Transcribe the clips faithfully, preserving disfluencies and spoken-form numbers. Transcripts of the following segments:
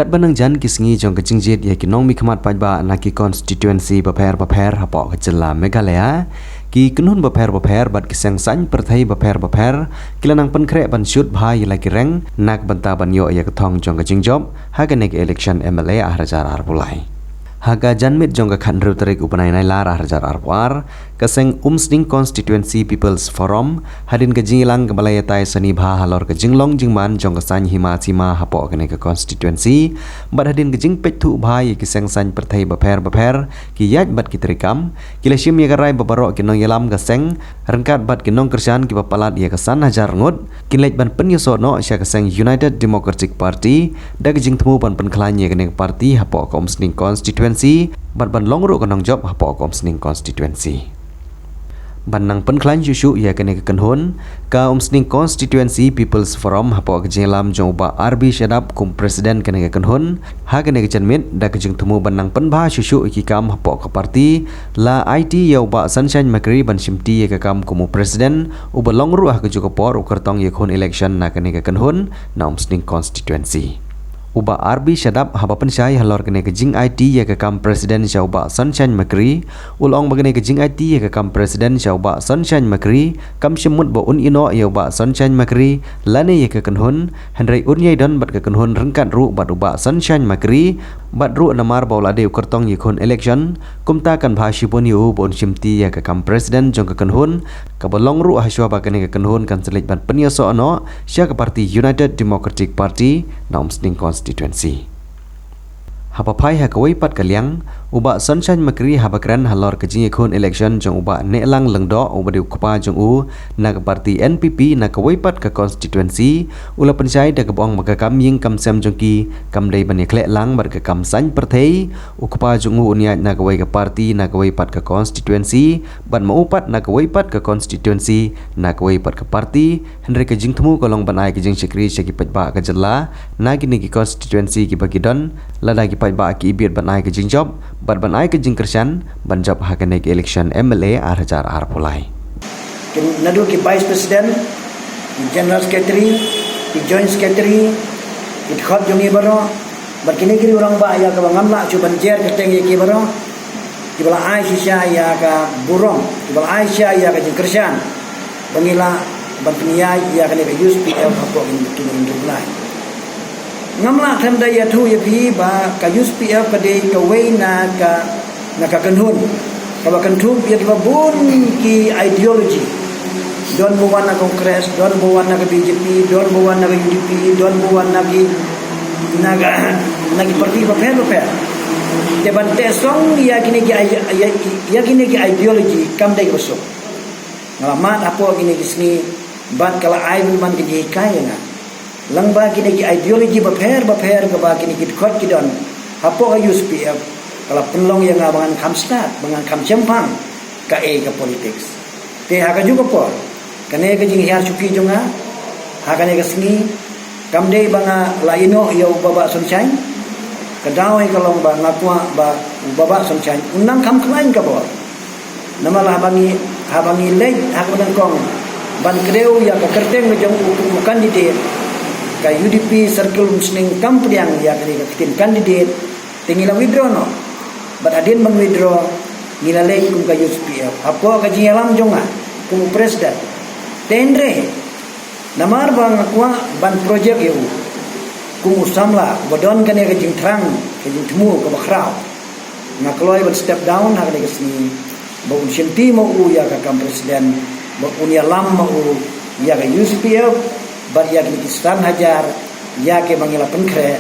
Ba nang jan ki sngi jong ka jingjied ïa ki nongmihkhmat paidbah na ki constituency bapher bapher hapoh ka jylla Meghalaya, ki kynhun bapher bapher bad ki seng saiñ pyrthei bapher bapher ki la nang pynkhreh ban shut bha ïa la ki reng na ka bynta ban ïoh ïa ka thong jong ka jingjop ha kane ka election M L A ar hajar arphew lai. Ha ka janmiet jong ka khathynriew tarik u bnai Nailar ar hajar arphew ar, ka seng Umsning Constituency People's Forum, hadien ka jingïalang kaba la ïatai sani bha halor ka jinglong jingman jong ka saiñ hima sima hapoh kane ka constituency, bad hadien ka jingpeit thuh bha ïa ki seng saiñ pyrthei bapher bapher, ki ïaid bad ki treikam, ki la shim ïa ka rai ba baroh ki nongïalam ka seng ryngkat bad ki nongkyrshan kiba palat ïa ka san hajar ngut, kin leit ban pynïasoh noh sha ka seng United Democratic Party da ka jingthmu ban pynkhlaiñ ïa kane ka party hapoh ka Umsning constituency bad ban long ruh ka nongjop hapoh ka Umsning constituency. Ban nang pynkhlaiñ shuh shuh ïa kane ka kynhun, ka Umsning Constituency People's Forum hapoh ka jingïalam jong u Bah R B Shadap kum president kane ka kynhun, ha kane ka janmiet da ka jingthmu ban nang pynbha shuh shuh ïa ki kam hapoh ka party, la aiti ïa u Bah Sunshine Makri ban shimti ïa ka kam kum u president, uba long ruh ha kajuh ka por u kyrtong ïakhun election na kane ka kynhun na Umsning constituency. U Bah R B Shadap haba pynshai halor kane ka jingaiti ïa ka kam president sha u Bah Sunshine Makri, u la ong ba kane ka jingaiti ïa ka kam president sha u Bah Sunshine Makri kam shym mut ba un ïehnoh ïa u Bah Sunshine Makri lane ïa ka kynhun, hynrei un ïai don bad ka kynhun ryngkat ruh bad u Bah Sunshine Makri, bad ruh namar ba u la dei u kyrtong ïakhun election, kumta kan bha shibun ïa u ba un shimti ïa ka kam president jong ka kynhun, kaba long ruh hashwa ba kane ka kynhun kan sa leit ban pynïasoh noh sha ka party United Democratic Party na Umsning constituency. Haba phai ha kawei pat ka liang, u Bah Sunshine Makri haba kren halor ka jingïakhun election jong u Bah Nehlang Lyngdoh uba dei u kpa jong u na ka party N P P na kawei pat ka constituency, u la pynshai da kaba ong ba ka kam ïing kam sem jong ki kam dei ban ïakhleh lang bad ka kam saiñ pyrthei, u kpa jong u un ïaid na kawei ka party na kawei pat ka constituency, bad ma u pat na kawei pat ka constituency na kawei pat ka party, hynrei ka jingthmu ka long ban ai ka jingshakri sha ki paidbah ka jylla na kine ki constituency kiba ki don, lada ki paidbah ki ibiet ban ai ka jingjop bad ban ai ka jingkyrshan ban jop ha kane ka election M L A ar hajar arphew lai. Kin naduh ki vice president, ki general secretary, ki joint secretary, ki dkhot jong ngi baroh, bad kine ki rangbah ïa kaba ngam lah shuh ban jer kyrteng ïa ki baroh, kiba la ai shisha ïa ka burom, kiba la ai shisha ïa ka jingkyrshan ba ngi lah ban pynïaid ïa kane ka U S P F hapoh kine ki hynriew bnai. Ngam lah than da ïathuh ïa phi ba ka U S P F ka dei kawei na ka, na ka kynhun kaba kynthup ïa kiba bun ki ideology. Don ba wan na Congress, don ba wan na ka B J P, don ba wan na ka U D P, don ba wan na ki, na ka, na ki party bapher bapher. Te ban teh song ïa kine ki i-, ïa, ïa kine ki ideology kam dei kaba suk. Nga la mad hapoh kine ki sngi bad ka la ai bun man ka jinghikai ïa nga. Lyngba kine ki ideology bapher bapher kaba kine ki dkhot ki don hapoh ka U S P F, ka la pynlong ïa nga ba ngan kham stad, ba ngan kham shemphang kaei ka politics. Te ha kajuh ka por, kane ka jinghiar shuki jong nga ha kane ka sngi kam dei ba nga la ïehnoh ïa u Bah Sunshine. Ka daw hi ka long ba nga kwah ba u Bah Sunshine un nang kham khlaiñ ka bor. Namar haba ngi, haba ngi leit ha kaba nyngkong ban kdew ïa ka kyrteng ka jong u kum u candidate, ka U D P Circle Umsning kam pdiang ïa kane ka ktien candidate, te ngi la withdraw noh. Bad hadien ban withdraw, ngi la leit kum ka U S P F hapoh ka jingïalam jong nga kum u president. Te hynrei namar ba nga kwah ban project ïa u kum u samla ba don kane ka jingthrang, ka jingthmu kaba khraw, nga kloi ban step down ha kane ka sngi ba un shimti ma u ïa ka kam president, ba un ïalam ma u ïa ka U S P F bad ïa kine ki san hajar ïa kiba ngi la pynkhreh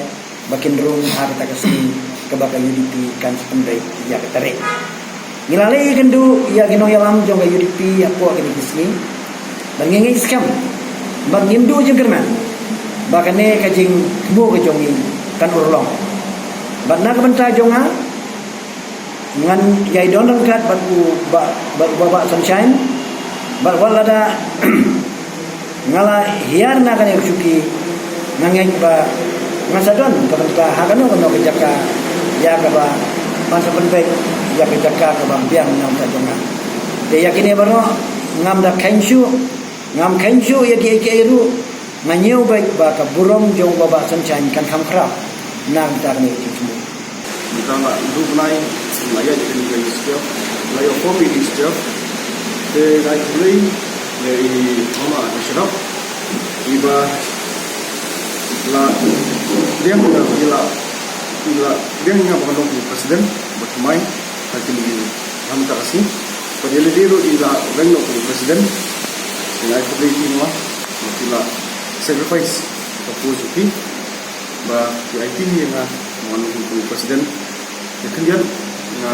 ba kin rung ha kata ka sngi kaba ka U D P kan sa pynbeit ïa ka tarik. Ngi la leh ïakynduh ïa ki nongïalam jong ka U D P hapoh kine ki sngi. Bad ngi ngeit skhem bad ngim duh jingkyrmen ba kane ka jingthmu ka jong ngi kan urlong. Bad na ka bynta jong nga, ngan ïai don ryngkat bad u Bah, bad u Bah Sunshine. Bad wat lada nga la hiar na kane ka shuki, nga ngeit ba ngan sa don ka bynta ha kano kano ka jaka ïa kaba ban sa pynbeit ïa ka jaka kaba biang na ka bynta jong nga. Te ïa kine baroh ngam da kheiñ shuh, ngam kheiñ shuh ïa kiei kiei ruh, nga ñiew beit ba ka burom jong u Bah Sunshine kan kham khraw. Na ka bynta kane ka jingthmu. Mynta nga la hynriew bnai nga la ïaid ïa kane ka U C P F, la ïoh form ïa ka U C P F. Te nga ai khublei ïa i Mama Abish Shadap iba la pdiang ïa nga, i la, i la pdiang ïa nga ba ngan long president bad thymmai ha kine ki, ha mynta ka sngi. Bad ïa lade ruh i la rank noh kum u president. Te nga ai khublei ïa i Mama ba phi la sacrifice ka post jong phi ba phi aiti ïa nga ba ngan long kum u president. Te khyndiat nga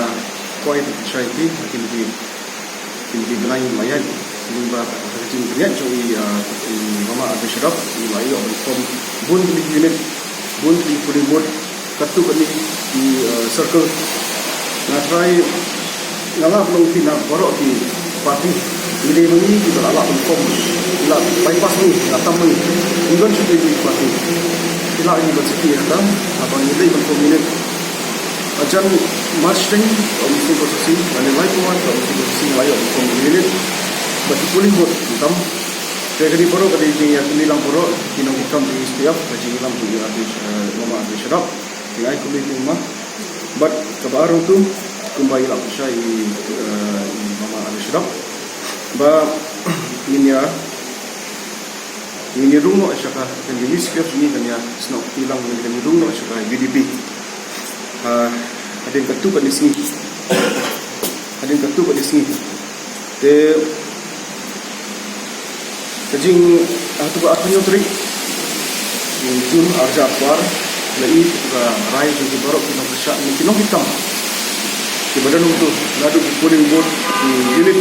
kwah ban pynshai ïa phi ha kine ki, kine ki bnai ba la ïaid, lyngba ka jingpynïaid jong i, ah, i Mama Abish Shadap, i la ïoh ban form bun tylli ki unit, bun tylli ki polling booth, katto katne ki, ah, circle. Nga try, nga lah ban ong ïa phi na baroh ki party, ngi dei ma ngi kiba la lah ban form, la bypass ma ngi, la tam ma ngi. Ngi don shuh ki party. Ki lah ngi ban saki ïa kata, haba ngi dei ban form unit. Hajan March teng, ka Umsning constituency, lane lai ko wan, ka Umsning constituency nga la ïoh ban form unit. Bad ki polling booth, tam. Te kane baroh ka dei jingïakynduh lang baroh ki nongkitkam jong U C P F, ka jingïalam jong i Abish, eh, Mama Abish Shadap. Te nga ai khublei ïa i Mama. Bad kaba ar ruh tu, kumba i la pynshai i, eh, i Mama Abish Shadap ba ngin ïa, ngin ïa rung noh sha ka, kan ïa U C P F jong ngi kan ïa snoh kti lang, ngin ïa rung noh sha ka U D P. Ah, hadien katto katne sngi. Hadien katto katne sngi. Te ka jing, ah, ha katu ka arphew hynñiew tarik Jun arhajar arphew ar, la ïoh ka rai jong ki baroh ki nongkyrshan, ki nongkitkam kiba don ha katu, naduh ki polling booth, ki unit,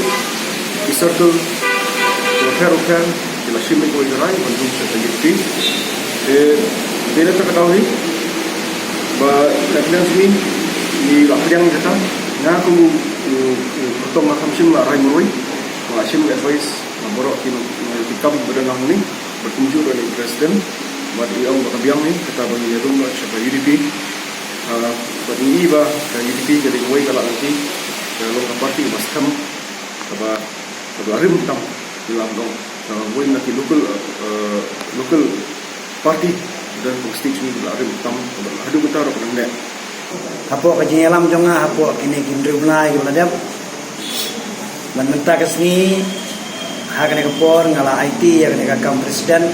ki circle, ki bapher bapher, ki la shim ïa kawei ka rai ban rung sha ka U D P. Te dei na kata ka daw hi ba na ka liang jong ngi, ngi la pdiang ïa kata. Nga kum u, u, u kyrtong nga kham shym la rai marwei, nga la shim advice na baroh ki nong, ki kam ba don hangne, bad kumjuh ruh na i president, bad i ong ba ka biang hi kata ba ngin ïa rung sha ka U D P. Ah, bad ngi i ba ka U D P ka dei kawei ka lad lynti, ka long ka party ba skhem, kaba, kaba la rim tam, ngi la ong, kawei na ki local, eh, local party, don kum state jong ngi ba la rim tam, kaba haduh mynta ruh ka nang neh. Hapoh ka jingïalam jong nga hapoh kine ki hynriew bnai kiba la dep, ban mynta ka sngi, ha kane ka por nga la aiti ïa kane ka kam president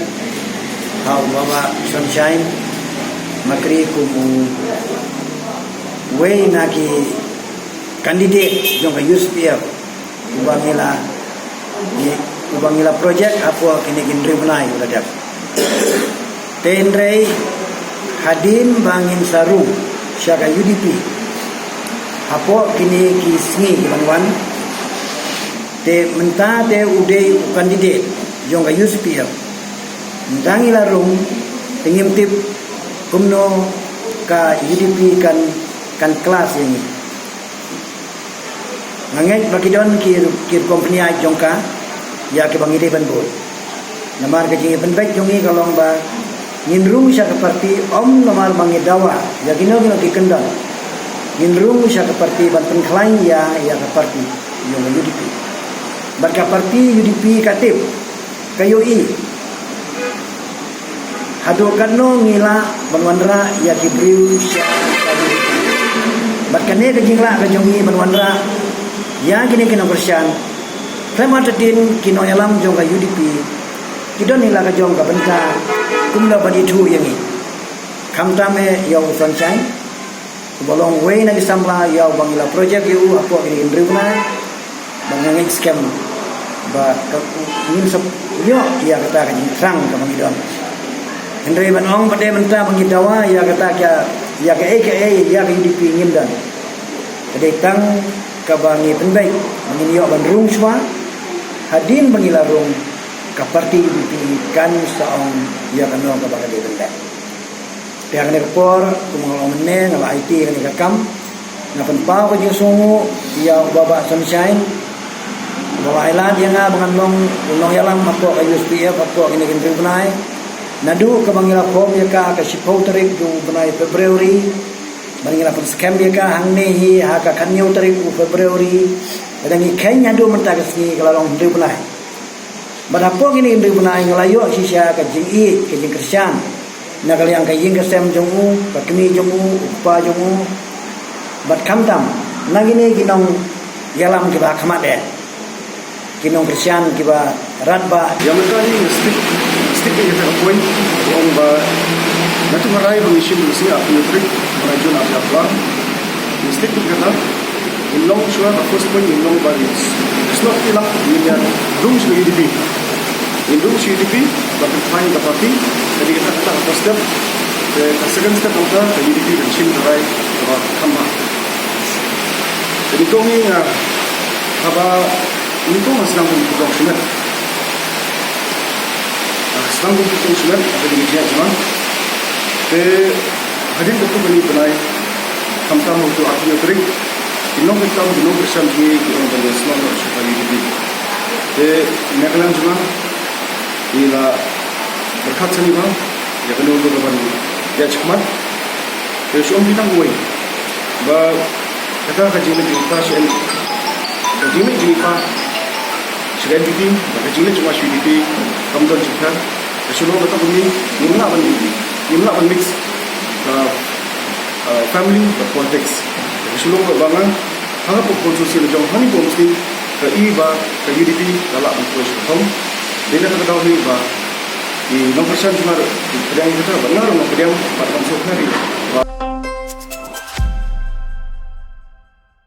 ha u Baba Sunshine Makri kum uwei na ki candidate jong ka U C P F uba ngi la, ngi, uba ngi la project hapoh kine ki hynriew bnai kiba la dep. Te hynrei hadien ba ngin sa rung sha ka U D P hapoh kine ki sngi ki ban wan, te mynta te u dei u candidate jong ka U C P F. Mynta ngi la rung, te ngim tip kumno ka U D P kan, kan clash ïa ngi. Nga ngeit ba ki don ki, ki rukom pynïaid jong ka ïa kiba ngi dei ban bud. Namar ka jingïapynbeit jong ngi ka long ba ngin rung sha ka party ym namar ba ngi dawa ïa kino kino ki kyndon. Ngin rung sha ka party ban pynkhlaiñ ïa, ïa ka party, ïa ka U D P. Bad ka party U D P ka tip, ka ïohi haduh katno ngi lah ban wanrah ïa ki briew sha ka U D P. Bad kane ka jinglah ka jong ngi ban wanrah ïa kine ki nongkyrshan, khlem artatien ki nongïalam jong ka U D P ki don hi la ka jong ka bynta kumno ban ithuh ïa ngi. Khamtam eh ïa u Sunshine, uba long uwei na ki samla ïa uba ngi la project ïa u hapoh kine ki hynriew bnai. Bad nga ngeit skhem ba ka, ngin sa ïoh ïa kata ka jingthrang kaba ngi don. Hynrei ban ong ba dei mynta ba ngi dawa ïa kata ka, ïa kaei kaei ïa ka U D P, ngim don. Ka dei tang kaba ngi pynbeit ba ngin ïoh ban rung shuwa. Hadien ba ngi la rung, ka party U D P kan sa ong ïa kano kaba ka dei ban leh. Te ha kane ka por, kum nga la ong mynne, nga la aiti ïa kane ka kam. Nga pynpaw ka jingsngewnguh ïa u Baba Sunshine, uba la ai lad ïa nga ba ngan long u nongïalam hapoh ka U C P F hapoh kine ki hynriew bnai. Naduh kaba ngi la form ïa ka ha ka shiphew tarik u bnai February, bad ngi la pynskhem ïa ka hangne hi ha ka khathynñiew tarik u February, bad ngi kheiñ haduh mynta ka sngi ka la long hynriew bnai. Bad hapoh kine hynriew bnai nga la ïoh shisha ka jingïeit, ka jingkyrshan Na ka liang ka ïing ka sem jong u, ka kmie jong u, u kpa jong u, bad khamtam na kine ki nongïalam kiba ha khmat eh, ki nongkyrshan kiba radbah. Ïa mynta hi nga stick, stick ïa kata ka point, ong ba naduh ka rai ba ngi shim ka sngi arphew tarik u bnai Jun arphew arphew ar. Ngi stick ïa kata, ngin long shuwa, ka first point ngin long ba ngin snoh tilak, ngin ïa rung sha ka U D P. Ngin rung sha U D P, ba kan find ka party, ka dei kata, kata ka first step. Te ka second step kata, ka U D P kan shim ka rai kaba kham bha. Te nyngkong hi nga, haba nyngkong nga sdang kum u kong shimet. Nga sdang kum u kong shimet ha ka jingïaid jong nga. Te hadien katto katne bnai, khamtam ha uto u arphew tarik, ki nongkyntam, ki nongkyrshan jong ngi ki ong ban ïasnoh noh sha ka U D P. Te na ka liang jong nga, ngi la pyrkhat shane bha ïa kano kano ban ïaid shakhmat. Te shu ong biang kawei ba kata ka jingleit jong i pa sha N-, ka jingleit jong i pa sha ka N P P bad ka jingleit jong nga sha U D P kam don jingpher. Ka shu long kata kumne, ngim lah ban, ngim lah ban mix ka, uh, family bad politics. Ka shu long ba nga ha ka pop constituency la jong hangne Umsning, ka i ba ka U D P ka lah ban poi sha ka thong. Dei na kata ka daw hi ba i nongkyrshan jong nga ruh ki pdiang ïa kata, bad nga ruh nga pdiang, bad kam sngewthuh ri.